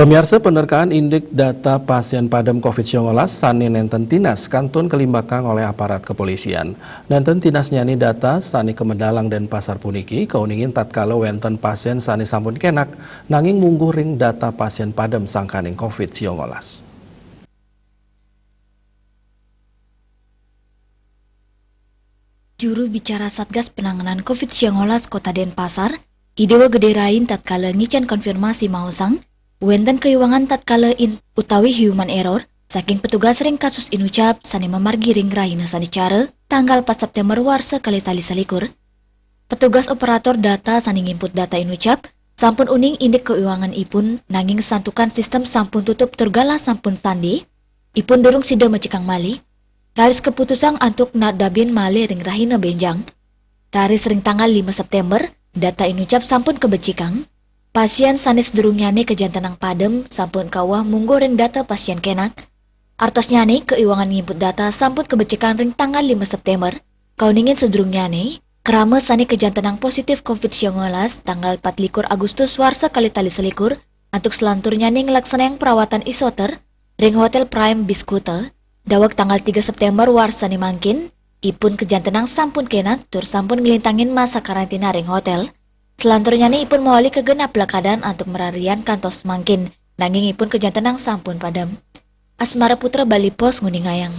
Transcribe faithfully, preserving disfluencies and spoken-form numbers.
Pemirsa, penerkaan indik data pasien padem covid sembilan belas sane nenten tinas kantun kalimbakang oleh aparat kepolisian. Nenten tinasnyane data sane kemedalang Denpasar puniki kauningin tatkala wenten pasien sane sampun kenak nanging mungguh ring data pasien padem sangkaning covid sembilan belas. Juru bicara Satgas Penanganan covid sembilan belas Kota Denpasar, I Dewa Gede Rain tatkala ngicen konfirmasi maosang, wenten kaiwangan tatkala in utawi human error saking petugas ring kasus inucap sane mamargi ring rahina sanicara tanggal empat September warsa kalih tali selikur. Petugas operator data sane ngimput data inucap sampun uning indik kaiwangan ipun nanging santukan sistem sampun tutup tur galah sampun sande, ipun durung sida mecikang malih. Raris kaputusang antuk nadabin malih ring rahina benjang. Raris ring tanggal lima September, data inucap sampun kabecikang. Pasien sane sadurungnyane kajantenang padem sampun kawuh mungguh ring data pasien kenak. Artosnyane kaiwangan ngimput data sampun kabecikang ring tanggal lima September. Kauningin sadurungnyane, krama sane kajantenang positif covid sembilan belas tanggal empat likur Agustus warsa kalih tali selikur, antuk selanturnyane nglaksanayang perawatan isoter ring Hotel Prime Biskuta, daweg tanggal tiga September warsane mangkin, ipun kajantenang sampun kenak tur sampun nglintangin masa karantina ring hotel. Selanturnyane ipun mawali ka genah plekadan antuk mararian kantos mangkin, nanging ipun kajantenang sampun padem. Asmara Putra, Bali Post, nguningayang.